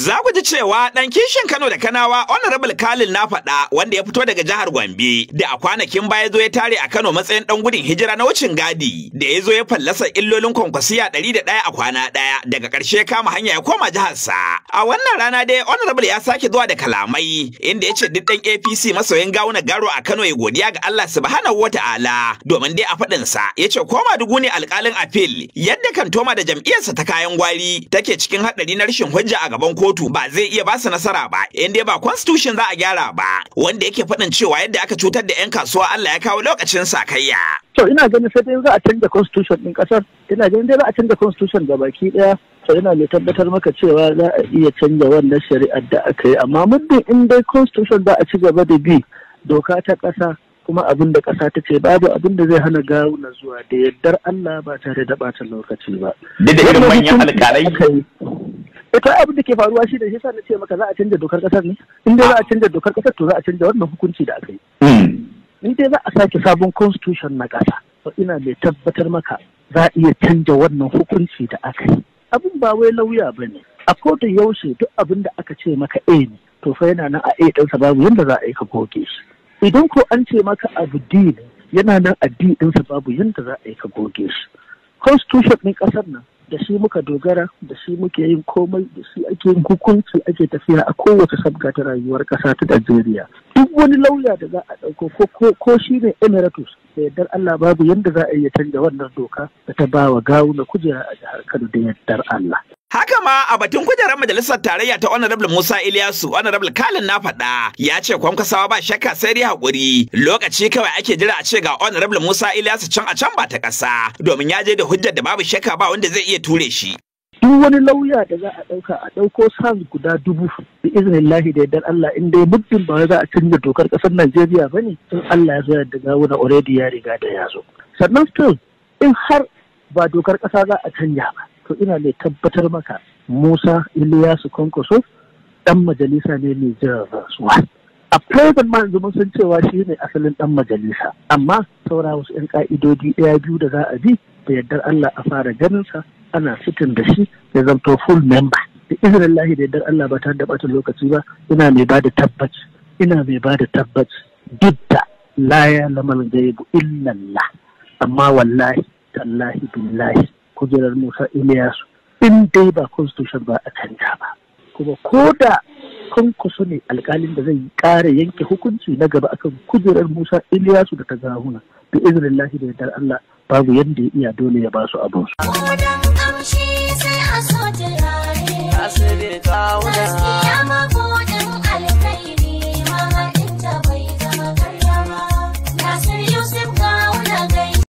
Za ku ji cewa ɗan kishin Kano da Kanawa Honorable Khalil na faɗa wanda ya fito daga jihar Gombe da a kwanakin baya zo ya tare a Kano matsayin ɗan gudun hijira na wucin gadi da ya zo ya fallasa illolin kwankwasiya 101 a kwana ɗaya, daga ƙarshe kama hanya ya koma jiharsa. A wannan rana dai Honorable ya sake zuwa da kalamai inda ya ce duk ɗan APC masoyin Gawuna Garo a Kano ya godiya ga Allah subhanahu wata'ala, domin dai a faɗinsa ya ce koma dugu ne alƙalin appeal yadda kan toma da jam'iyyarsa ta kayan gwari take cikin haɗari na rashin hujja a gaban kotu ba zai iya ba su nasara ba in dai ba constitution za a gyara ba, wanda yake faɗin cewa yadda aka cutar da 'yan kasuwa Allah ya kawo lokacin sakayya. To ina ganin sai dai za a canza constitution ɗin ƙasar, ina ganin dai za a canza constitution ga baki ɗaya. To ina mai tabbatar maka cewa za a iya canza wannan shari'ar da aka yi, amma muddin in dai constitution za a ci gaba da bi doka ta ƙasa kuma abin da ƙasa ta ce, babu abin da zai hana Gawuna zuwa da yardar Allah ba tare da ɓata lokaci ba. Duk da irin manyan alƙalai. Ita abin da ke faruwa shi da shi sa na ce maka za a canza dokar kasar ne. In dai za a canza dokar kasar, to za a canza wannan hukunci da aka yi. In dai za a sake sabon constitution na kasa, to ina mai tabbatar maka za a iya canja wannan hukunci da aka yi. Abin ba wai lauya ba ne. A koda yaushe duk abin da aka ce maka A ne, to fa yana nan a A ɗinsa, babu yadda za a yi ka goge shi. Idan ko an ce maka abu D ne, yana nan a D ɗinsa, babu yadda za a yi ka goge shi. Constitution ɗin ƙasar nan da shi muka dogara, da shi muke yin komai, da shi ake yin hukunci, ake tafiya a kowace sabga ta rayuwar ƙasa ta Najeriya. Duk wani lauya da za a ɗauko, ko shi ne emeritus, da yardar Allah babu yadda za a iya canja wannan doka da ta ba wa Gawuna kujera a jihar Kano da yardar Allah. Haka ma a batun kujerar majalisar tarayya ta Honorable Musa Ilyasu, Honorable Khalil na faɗa ya ce kwankwasawa ba shakka sai dai haƙuri. Lokaci kawai ake jira a ce ga Honorable Musa Ilyasu can a can ba ta ƙasa, domin ya je da hujjar da babu shakka ba wanda zai iya ture shi. Duk wani lauya da za a ɗauka, a ɗauko SANs guda 1000, bi iznillahi da yardar Allah, in dai muddin ba za a canza dokar ƙasar Najeriya ba ne, in Allah ya so yadda Gawuna already ya riga da ya zo. Sannan still in har ba dokar ƙasa za a canja ba, to ina mai tabbatar maka Musa Iliyasu Kwankwaso ɗan majalisa ne mai jiran rantsuwa. A present ma yanzu mun san cewa shi ne asalin ɗan majalisa, amma saura wasu 'yan ƙa'idodi ɗaya biyu da za a bi, da yardar Allah a fara ganinsa ana sitting da shi ya zamto full member. Da izinin lahi da yardar Allah ba tare da ɓata lokaci ba, ina mai ba da tabbaci, ina mai ba da tabbaci, duk da la ya lamal gaibu illallah, amma wallahi tallahi billahi kujerar Musa Iliyasu in dai ba constitution ba a canja ba, kuma ko da Kwankwaso ne alkalin da zai ƙara yanke hukunci na gaba akan kujerar Musa Iliyasu da ta Gawuna, bi iznillahi da yardar Allah babu yadda ya iya, dole ya ba su abin su.